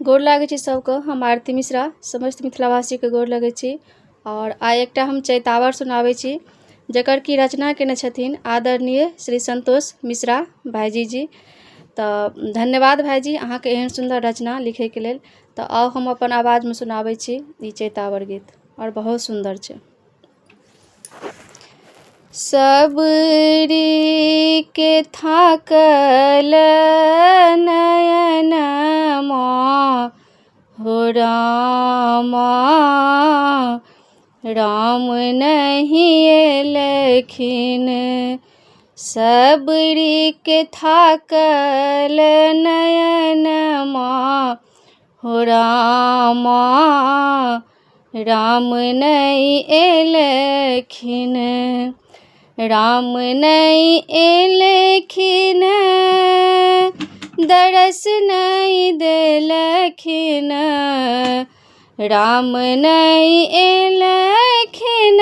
गोर लागै छी सबके। हम आरती मिश्रा समस्त मिथिलावासीके गोर लगै छी। आओर आइ एकटा हम चैतावर सुनाबै छी जकर कि रचना कयने छथिन आदरणीय श्री संतोष मिश्रा भाइजी जी। तऽ धन्यवाद भाइजी अहाँके एहन सुन्दर रचना लिखैके लेल। तऽ आउ हम अपन आवाजमे सुनाबै छी ई चैतावर गीत आओर बहुत सुन्दर छै। सबरीके थाकल नयनमा हो रामा, राम नहि एलखिन। सबरीके थाकल नयनमा हो रामा, राम नहि एलखिन। राम नहि एलखिन, दरस नहि देलखिन। राम नहि एलखिन,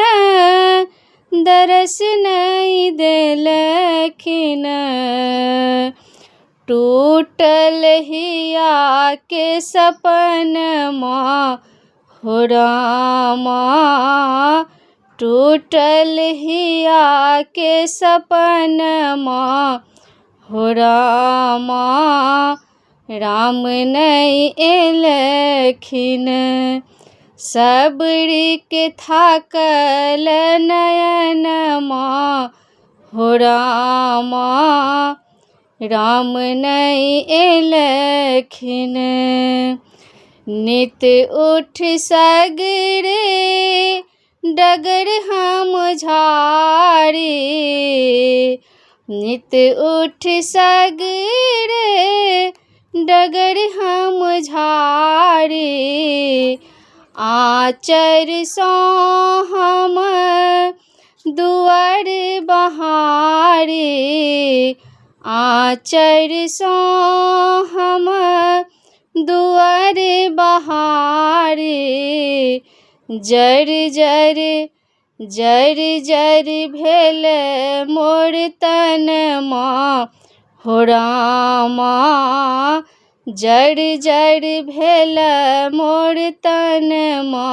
दरस नहि देलखिन। टूटल हियाके सपनमा हो रामा, टूटल हियाके सपनमा हो रामा, राम नहि एलखिन। सबरीके थाकल नयनमा हो रामा, राम नहि एलखिन। नित उठ सगरे डगर हम झारी, नित उठ सगरे डगर हम झारी। आँचरसँ हम दुआर बहारी, आँचरसँ हम दुआर बहारी। जरि जरि जरि जरि भेल मोर तनमा हो रामा, जरि जरि भेल मोर तनमा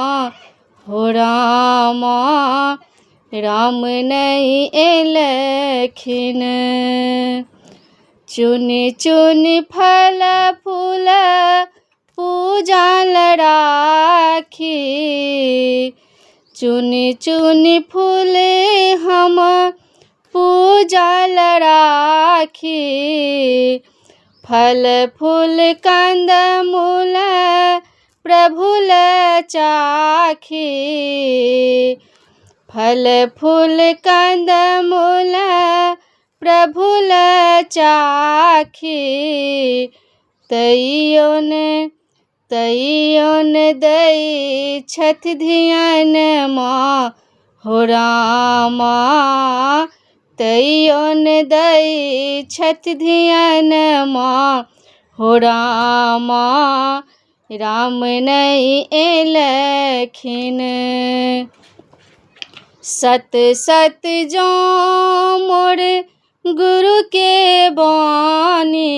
हो रामा, राम नहि एलखिन। चुनि चुनि फल फूल पूजा राखी, चुनि चुनि फूल हम पूजा राखी। फल फूल कंद मूल प्रभु चाखी, फल फूल कंद मूल प्रभु चाखी। तैयो ने तैयो ने दै छथि धियानमा हो रामा, तैयो ने दै छथि धियानमा हो रामा, राम नहि एलखिन। सत सत जो मोर गुरु के बानी,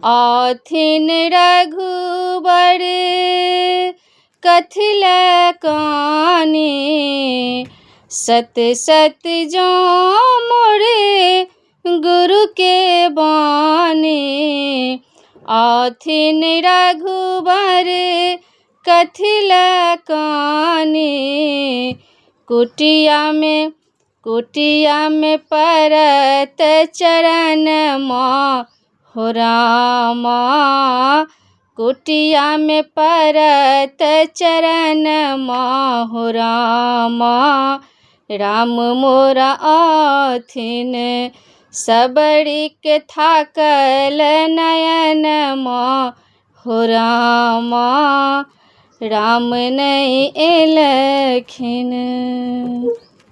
आथिन रघुबर कथिल कानी। सत सत जो मोर गुरु के बानी, आथिन रघुबर कथिल कानी। कुटिया में परत चरण माँ हो रामा, कुटिया में परत चरण माँ हो रामा, राम मोरा आथिन। सबरी के थाकल नयन माँ हो रामा, राम नहि एलखिन।